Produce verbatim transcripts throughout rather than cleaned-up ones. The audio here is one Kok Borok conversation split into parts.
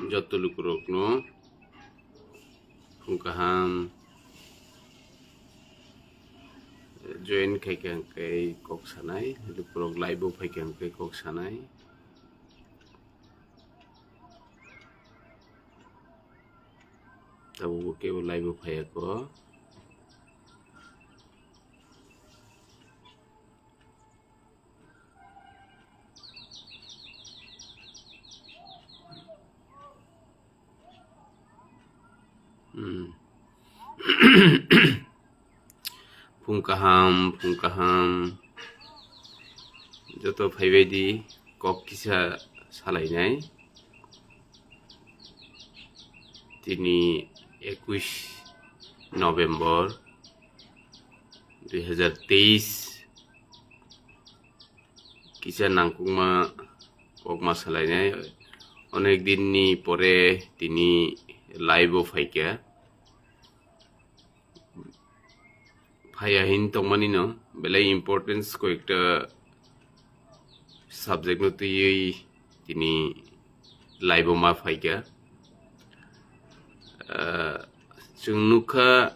Joto lukurokno phung kaham, join khaikha hwnkhe kok sanai, lukurok live o phaikha hwnkhe kok sanai. Tabukbo kebo live o phaiya kho. Hmm. Phung kaham, phung kaham. Joto phaibaidi kok kisa salainai. Tini ekush November dui hazar teis. Kisa nangkukma kokma salainai. Onek dinni pore tini live o phaikha. Phaiya hin tongmani no, belai importance koyekta subject no twiwi tini live o ma phaikha. Ah, chwng nukha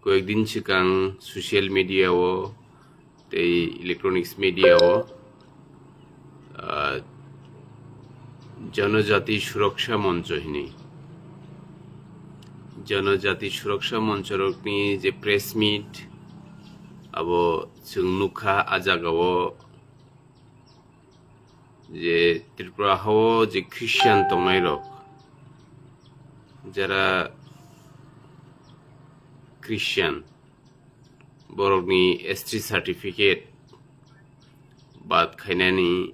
koyekdin swkang social media o tei electronics media o, ah, Janajati Suraksha Moncho hinwi. Janajati Suraksha Moncho rokni je press meet, abo chwng nukha a jaga o je Tripura hao je Christian tongnai rok, jara Christian, borokni S T certificate bad khainani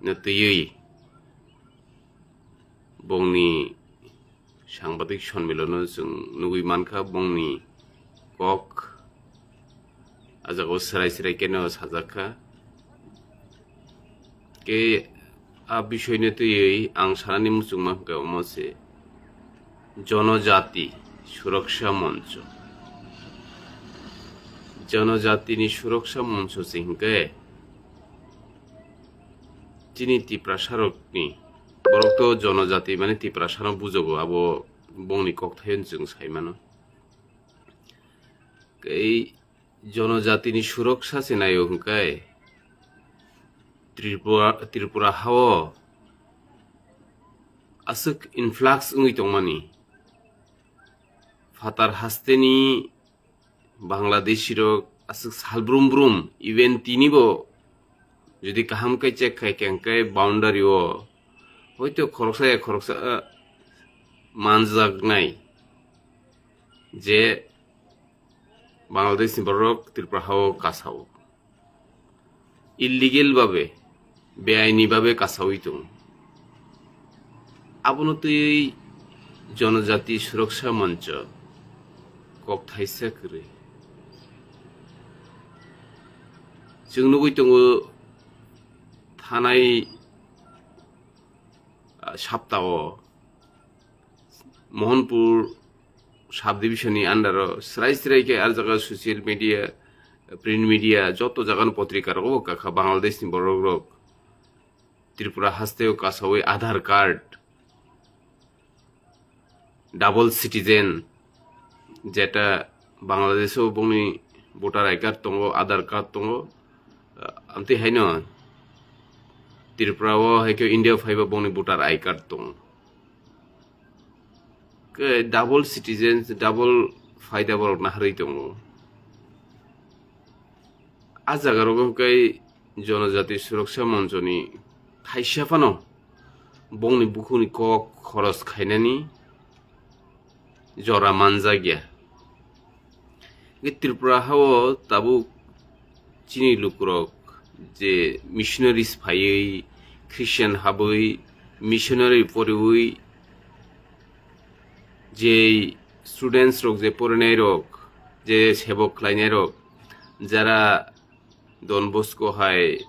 no twiwi bongni sangbadik sonmilono chwng nugwi mankha, bongni kok a jaga o swrai swrai keno sajakha. Ke a bisoyno twiwi ang sanani muchungma hwnkhe omo se Jonojati Suraksha Moncho. Jonojatini Suraksha Moncho se hwnkhe chini Tiprasarokni, borok to Jonojati mane Tiprasano bujogo, abo bongni kokthaino chwng saimano. Tei Jonojatini Suraksha se naio hwnkhe Tripura, Tripura hao aswk influx wngwi tongmani. Phatar hasteni Bangladeshi rok aswk sal brum brum, even tini bo jodi kaham khe check khai khe hwnkhe boundary o hoito khoroksa ya khoroksa, ah, manjaknai je Bangladesh ni borok Tripura hao kasao. Illegal babe, beaini babe kasawi tongo. Abono twiwi Jonojati Suraksha Moncho kok thaisa kwrwi. Chwng nugwi tongo thanai, ah, saptao Mohanpur sub division ni under o srai srai khe ar jaga social media, print media, joto jaga ni potrika rogo kakha Bangladesh ni borok rok Tripura haste o kasawi Aadhaar card, double citizen, jeta Bangladesh o bongni voter I card tongo, Aadhaar card tongo, amtwi haino Tripura o hai khe India phaiba bongni voter I card tongo. Khe double citizen, double phaida borok naharwi tongo. A jaga rogo hwnkhe Jonojati Suraksha Monchoni thaisa phano bongni bukhukni kok khoros khainani jora manjakya. Hwnkhe Tripura hao tabuk chini lukurok je missionaries phaiwi, Christian habwi, missionary poriwi, je students rok, je porinai rok, je sebok khlainai rok, jara Don Bosco hai,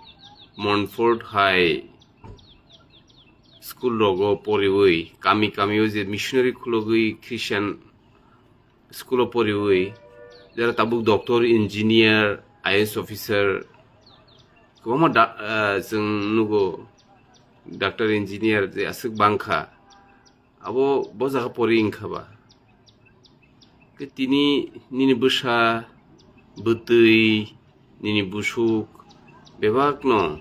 Montfort hai school rogo poriwi, kami kami o je missionary khulogwi Christian school o poriwi, jara tabuk doctor, engineer, I A S officer, kwbangma da-, ah, chwng nugo, doctor, engineer je aswk bangkha. Abo bo jaga pori wngkha ba. Khe tini nini bwsa, bwtwi, nini busuk bebakno,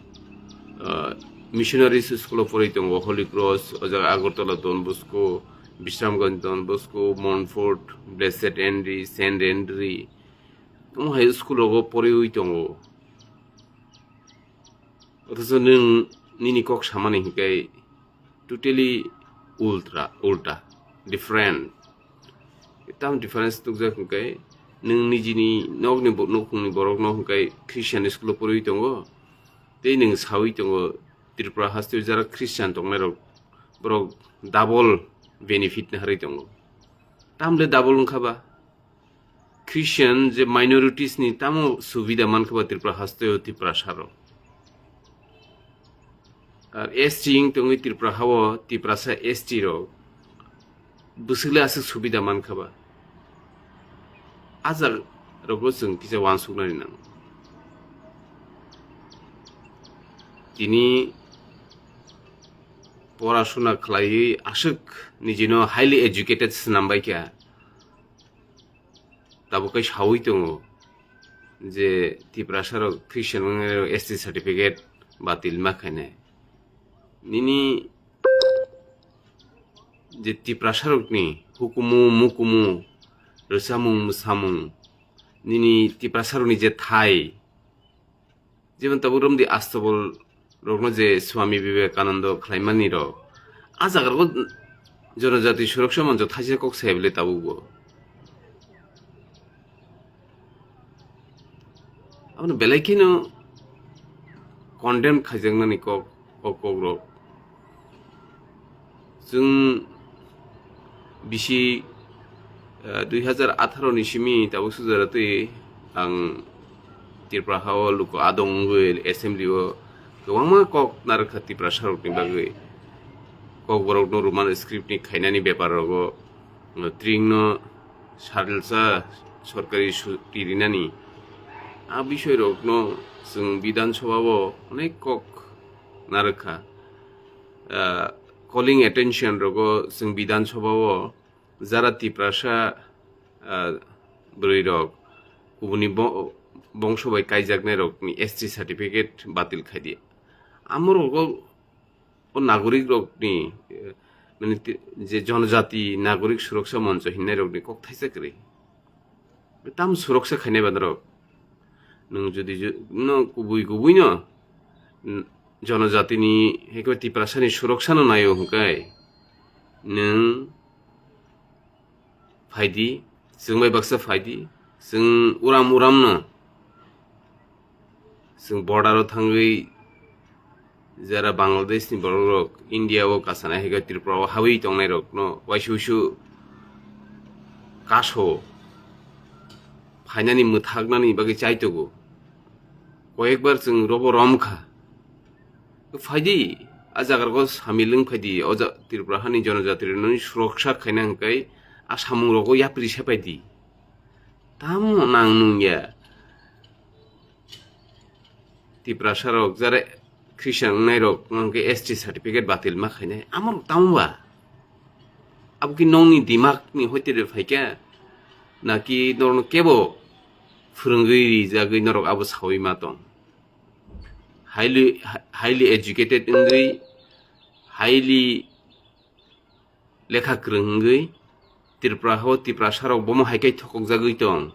ah, missionary school o pori tongo, Holy Cross, o jaga Agartala Don Bosco, Bisramganj Don Bosco, Montfort, Blessed Henry, Saint Henry, omo hai school rogo poriwi tongo. Othocho nwng nini kok samani hinkhe totally ultra, ulta, different. Tam difference tukjak hinkhe nwng nijini nokni bo-, nukhungni borokno hinkhe Christian school o poriwi tongo, tei nwng sawi tongo Tripura hasteo jara Christian tongnai rok, borok double benefit naharwi tongo. Tamle double wngkha ba? Christian je minorities ni tamo subida mankha ba Tripura hasteo Tiprasa rok. Ar S T wng tongwi Tripura hao Tiprasa S T rok bwswkle aswk subida mankha ba. Ajak rogo chwng kisa wansuknani nang. Tini porasuna khlaiwi aswk nijino highly educated swnam bai kha. Tabuk khe sawi tongo je Tiprasa rok Christian wngnairok S T certificate batil ma khainai. Nini je Tiprasa rokni hukumu, mukumu, rwchapmung, mwsamung, nini Tiprasa rokni je thai, jemon tabuk romdi Astobol rokno je Swami Vivekananda khlaimani rok, a jaga rok jonojati suroksa moncho thaisa kok sai bwle tabuk bo. Abono belai kheno condemn khaijaknani kok, o kok rok. Chwng bisi, eh, dui hazar atharo ni simi tabuk sujaratwi ang Tripura hao luku adong wngwi assembly o kwbangma kok narwkha Tiprasa rokni bagwi. Kokborokno Roman script ni khainani bepar rogo, eh, tringno salsa sorkari suti rinani. A bisoi rokno chwng Bidhan Sabha o onek kok narwkha. Ah, calling attention rogo chwng Bidhan Sabha o jara Tiprasa, ah, bwrwi rok kubuni bo-, bongso bai kaijaknai rokni S T certificate batil khaidi. Amo rogo o nagorik rokni, eh, mane ti-, je jonojati nagorik suroksa moncho hinnai rokni kok thaisa kwrwi. Tam suroksa khainai ba norok. Nwng jodi ju-, no kubui kubui no, n-, jonojatini, haikhai Tiprasani suroksano naio hwnkhe, nwng phaidi, chwng bai baksa phaidi, chwng uram uramno, chwng border o thangwi jara Bangladesh ni borok rok India o kasanai hai khe Tripura o hawi tongnai rok no waisa waisa kaso phainani mwthaknani bagwi chaitogo. Koyekbar chwng robo romkha. Phaidi, a jaga rogo samil wng phaidi, o ja-, Tripura hani jonojati rokni suroksa khaina hwnkhe a samung rogo yapri se phaidi. Tamo nang nung ya. Tiprasa rok jare Christian wngnai rok hwnkhe S T certificate batil ma khainai. Amo rok tamo ba? Abo ki nongni dimak ni hoite de phaikha? Naki norokno kebo phwrwngwi rijagwi norok abo sawi ma tong? Highly, highly educated wngwi, highly lekha kwrwng wngwi, Tripura hao Tiprasa rok bomo hai khe thokokjagwi tong.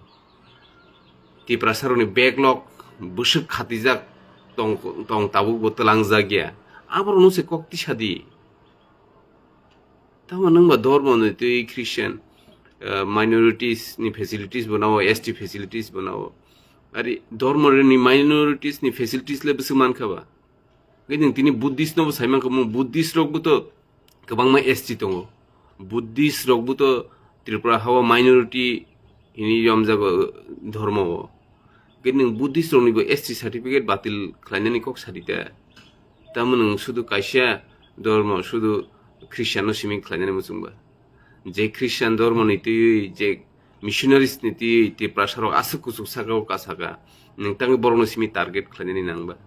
Tiprasa rokni backlog bwswk khatijak tong, tong tabuk bo twlangjak ya. Aborokno se kok tisa di. Tamo nwng ba dormo ni twi Christian, eh, minorities ni facilities bo nao, S T facilities bo nao. Ari dormo ni minorities ni facilities le bwswk mankha ba? Hwnkhe nwng tini Buddhist no bo sai mankha, mo Buddhist rok bo to kwbangma S T tongo. Buddhist rok bo to Tripura hao minority hini yomjago dhormo o. Hwnkhe nwng Buddhist rokni bo S T certificate batil khlainani kok sadi ta. Tamo nwng sudu kaisa dhormo, sudu Christian no simi khlainani muchung ba. Je Christian dhormo ni twi, je missionaries ni twi, Tiprasa rok aswk kuchuk saka o kasaka, nwng tangwi borok no simi target khlainani nang ba?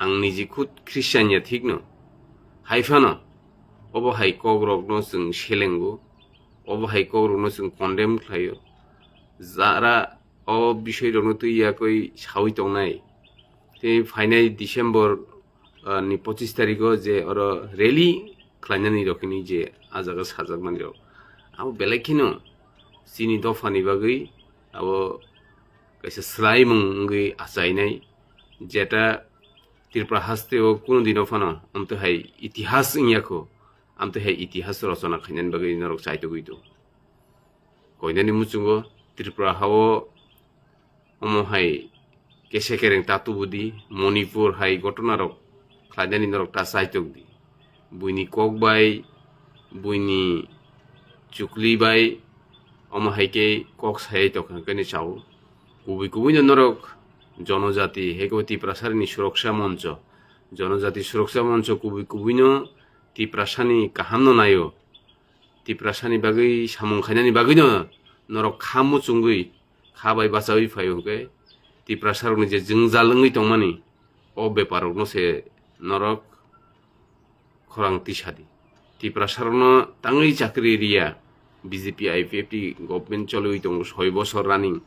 Ang niji khud Christian ya thik no, hai phano Obo hai kokrokno chwng selengo, obo hai kokrokno chwng condemn khlaio. Jara o bisoi rokno twi yakwi sawi tongnai. Tei phainai December, ah, ni pochis tarikh o je oro rally khlainani rok hwnwi je ah jaga sajakmani rok, abo belai kheno chini dophani bagwi abo kaisa swlaimung wngwi achainai, jeta Tripura haste o kunu dino phano amtwi hai itihas wngya kho, amtwi hai itihas rochona khainani bagwi norok chaitogwi tongo. Koinani muchungo Tripura hao omo hai kese kereng ta tubudi, Manipur hai gotona rok khlainani norok ta chaitok di. Buini kok bai, buini chukli bai, omo hai khe kok sayai tokha khe ni chao. Kubui kubui no norok jonojati, heko Tiprasari ni Suroksa Moncho, Jonojati Suroksa Moncho kubui kubui no Tiprasani kaham no naio. Tiprasani bagwi samung khainani bagwi no norok kha muchungwi, kha bai bachawi phaio hwnkhe, Tiprasarokni je jwngjal wngwi tongmani, o beparokno se norok khorang tisadi. Tiprasarokno tangwi chakri riya, B J P I P F T government choliwi tongo soi bosor running.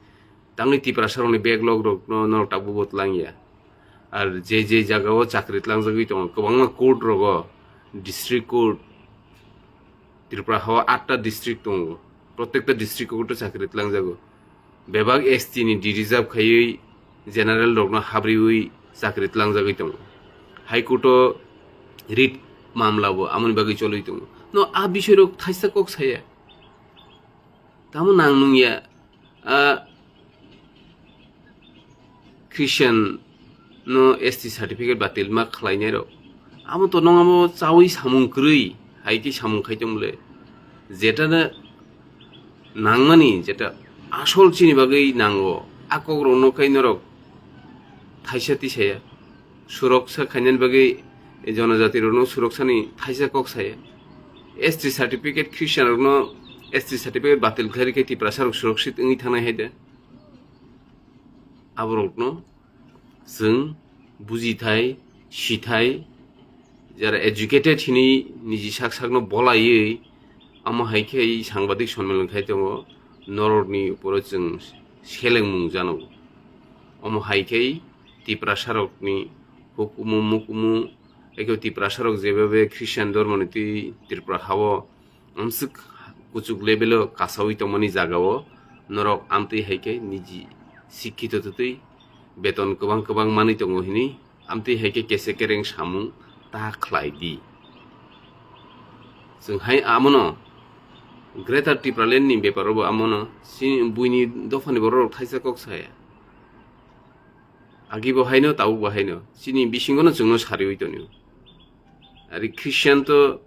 Tangwi Tiprasarokni backlog rokno norok tabukbo tlangya. Ar je je jagao chakri tlangjagwi tongo, kwbangma court rogo, district court, Tripura hao atta district tongo, protekta district court o chakri tlangjago. Bebak S T ni de-reserve khaiwi general rokno habriwi chakri tlangjagwi tongo. High Court o writ mamla bo amoni bagwi choliwi tongo. No a bisoi rok thaisa kok saya. Tamo nang nungya, a Christian no S T certificate batil ma khlainai rok. Amo to nong amo chawi samung kwrwi, hai tei samung khai tong bole. Jeta na nangmani, jeta asol chini bagwi nango, a kok rok no khai norok thaisa tisaya. Suroksa khainani bagwi jonojati rokno suroksani thaisa kok saya. S T certificate Christian rokno S T certificate batil khlai rikhe Tiprasa rok suroksita wngwi thangnai hai de. Aborokno chwng bujithai, sithai, jara educated hinwi niji sak sakno bolaiwi, amo hai khe sangbadik sonmilan khai tongo, norokni uporo chwng selengmung jano. Omo hai khe Tiprasarokni hukumu mukumu, eko Tiprasarok jebabe Christian dhormoni twi Tripura hao amswk kuchuk level o kasawi tongmani jagao norok amtwi hai khe niji sikkito twtwi beton kwbang kwbang manwi tongo hwnwi amtwi hai khe kese kereng samung ta khlai di. Chwng hai amono Greater Tipraland ni beparo bo amono chini buini dophani borok rok thaisa kok saya. Agi bo haino, tabuk bo haino. Chini bisingo no chwngno sariwi tonio. Ari Christian to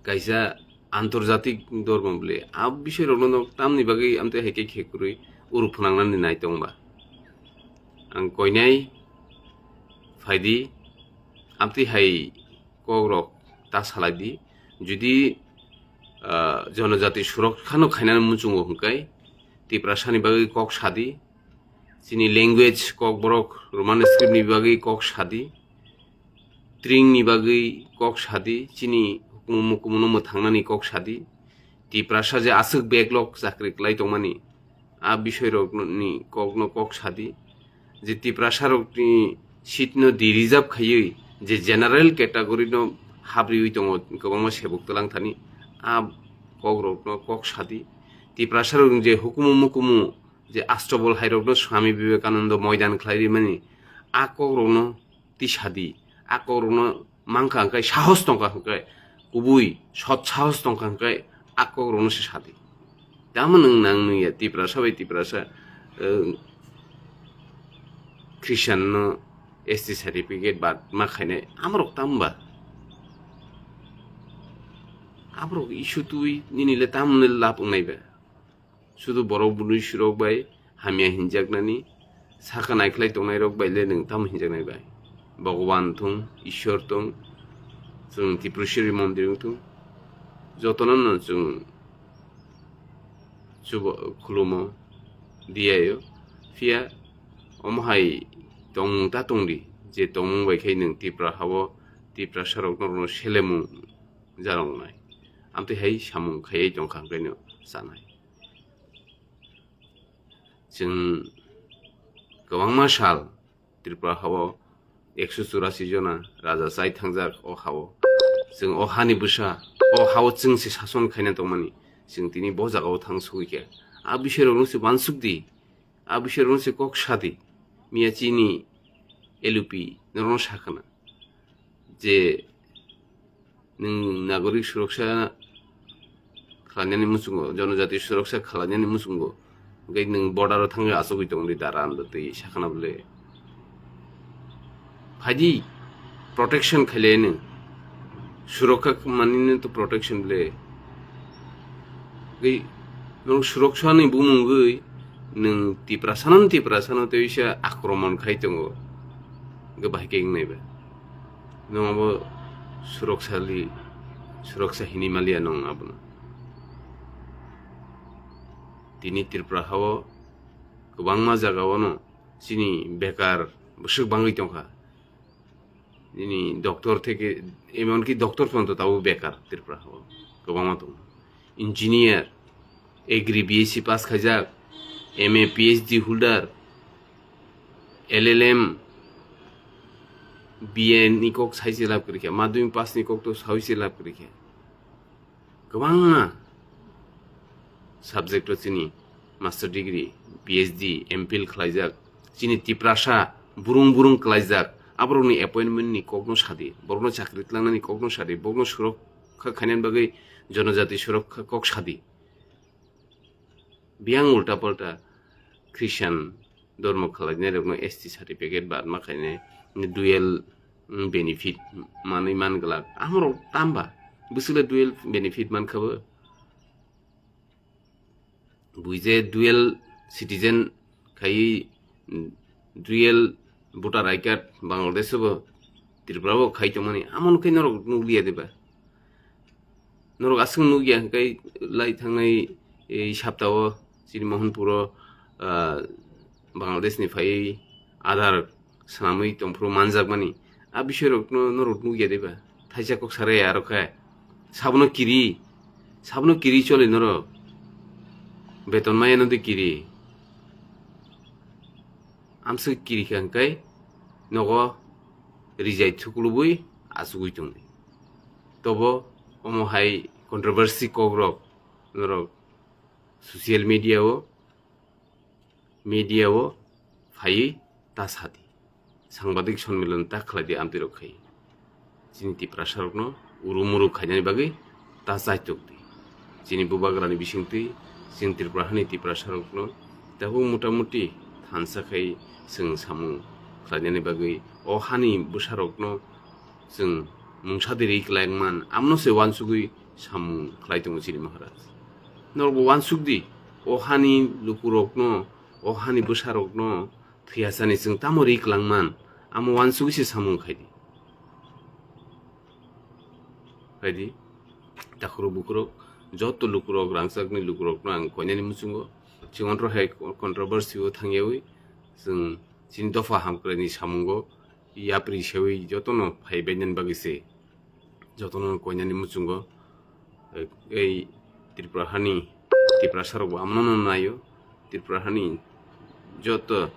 kaisa antorjatik dormo bole. A bisoi rokno no tamni bagwi amtwi hai khe khe kwrwi uru phwnangnani nai tongba. Ang koinai phaidi, amtwi hai kok rok ta salai di. Jodi, ah, jonojati surok khano khainani muchungo hwnkhe, Tiprasani bagwi kok sadi, chini language, kokborok, Roman script ni bagwi kok sadi, tring ni bagwi kok sadi, chini hukumu mukumu no mwthangnani kok sadi, Tiprasa je aswk backlog chakri kwlai tongmani, a bisoi rokni kokno kok sadi, je Tiprasa rokni seat no de-reserve khaiwi je general category no habriwi tongo kwbangma sebuk twlang thani, a kok rokno kok sadi, Tiprasa rokni je hukumu mukumu je Astobol hai rokno Swami Vivekananda moidan khlai rimani, a kok rokno tisadi, a kok rokno mankha hwnkhe sahos tongkha hwnkhe, kubui sot sahos tongkha hwnkhe a kok rokno se sadi. Tamo nwng nang nungya Tiprasa bai Tiprasa, eh, Christian no S T certificate bad ma khainai amorok tamo ba? Aborok issue twi nini le tamo ni lab wngnai ba? Sudu borok bwrwi surok bai hamya hinjaknani saka naikhlai tongnai rok bai le nwng tamo hinjaknai bai? Bhagwan thung, Ishwar thung, chwng Tripureshwari mondir wng thung, jotono no chwng chuba khulumo diyaio. Phiya omo hai tongmung ta tongdi, je tongmung bai khai nwng Tipra hao Tiprasa rok norokno selemung jaroknai. Amtwi hai samung khaiwi tongkha, hwnkhaino chanai. Chwng kwbangma sal Tripura hao ekso churasi jona raja chai thangjak o hao. Chwng o hani bwsa, o hao chwng se sason khaina tongmani, chwng tini bo jagao thang sugwi khe. A bisirokno se uansuk di, a bisirokno se kok sa di. Miya chini L U P norokno sakha na je nwng nagorik suroksha khlainani muchungo, jonojati suroksha khlainani muchungo, hwnkhe nwng border o thangwi achugwi tongdi dara, ando twi sakhana bole. Phaidi protection khailai nwng, surokha manino to protection le. Hwnkhe nwng suroksani bumungwi nwng Tiprasano, Tiprasano tei bisa akromon khai tongo. Hwnkhe bahai khe wngnai ba? Nwng abo suroksali, suroksa hinwi maliya nwng abono. Tini Tripura hao kwbangma jagao no chini bekar bwswk bangwi tongkha. Nini doctor theke, emonki doctor phano to tabuk bekar Tripura hao kwbangma tongo. Engineer, agri B S C pass khaijak, M A P H D holder, L L M, B A ni kok sai se lab kwrwi kha, madhyamik pass ni kok to sai se lab kwrwi kha. Kwbangma subject o chini master degree, P H D, M Phil khlaijak, chini Tiprasa burung burung khlaijak, aborokni appointment ni kokno sadi, borokno chakri tlangnani kokno sadi, borokno surokha khainani bagwi jonojati surokha kok sadi. Biyang ulta palta Christian dormo khlainai rokno S T certificate ba ma khainai dual, mm, benefit manwi man glak. Amorok tamba bwswkle dual benefit mankha bo? Buije dual citizen khaiwi, mm, dual voter I card Bangladesh bo Tripura bo khai tongmani, amon khe norok nukliya diba? Norok aswk nukya hwnkhe lai thangnai ei saptao chini Mohanpuro, ah, Bangladesh ni phaiwi Aadhaar swnamwi tongphuru manjakmani. A bisoi rokno norok nukya diba? Thaisa kok sarai aro khe. Sabono kiri, sabono kiri choli norok. Beton maya no de kiri. Amswk kiri kha hwnkhe nogo rijai thuklubui achugui tongdi. Tobo omo hai controversy kok rok norok social media o, media o phaiwi ta sadi. Sangbadik sonmilan ta khlaidi amtwi rok khai. Chini Tiprasa rokno uru muru khainani bagwi ta chaitok di. Chini bubagrani bisingtwi chini Tripura hani Tiprasa rokno tabuk mota moti thansa khai chwng samung khlainani bagwi o hani bwsa rokno chwng mungsa di ri klai man, amno se wansugwi samung khlai tongo chini Maharaj. Norokbo wansuk di, o hani lukurokno, o hani bwsarokno thwiyasani chwng tamo ri klangman, amo wansugwi se samung khai di. Khai di, takhurok bukhurok, joto lukurok, rangchakni lukurokno ang koinani muchungo, chwng onthro hai controversy o thangyawi, chwng chini dopha hamkraini samungo yapri sewi jotono phai bainani bagwi se. Jotono koinani muchungo, eh, ei Tripura hani Tiprasa rokbo amno no naio. Tripura hani joto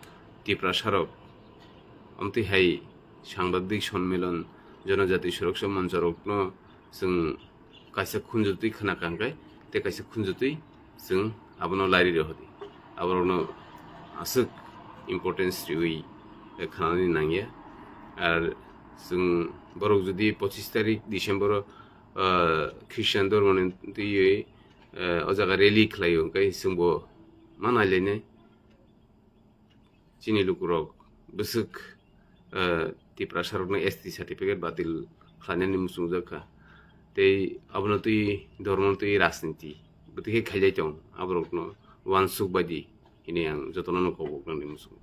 Tiprasa rok amtwi hai sangbadik sonmilan, jonojati suroksha moncho rokno chwng kaisa khunjotwi khna kha hwnkhe tei kaisa khunjotwi chwng abono lairi rw di. Aborokno aswk importance riwi khnanani nangya. Ar chwng borok jodi pochis tarik December o, ah, Christian dhormoni twiwi, ah, o jaga rally khlaio, hwnkhe chwngbo ma nailainai. Chini lukurok bwswk, ah, Tiprasa rokno S T certificate batil khlainani muchungjak kha. Tei abono twi dhormono twi rajniti bwtwi khe khailai tong, aborokno wansuk baidi hinwi ang jotono no kobok nangni muchungo.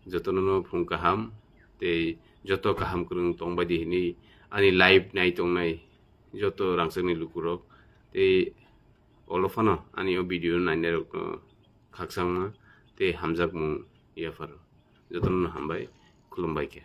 Jotono no phung kaham tei joto kaham kwrwng tong baidi hinwi ani live nai tongnai joto rangchakni lukurok tei olo phano ani o video nainai rokno khakchangma tei hamjakmung yapharo. Jotono no hambai, khulumbai khe.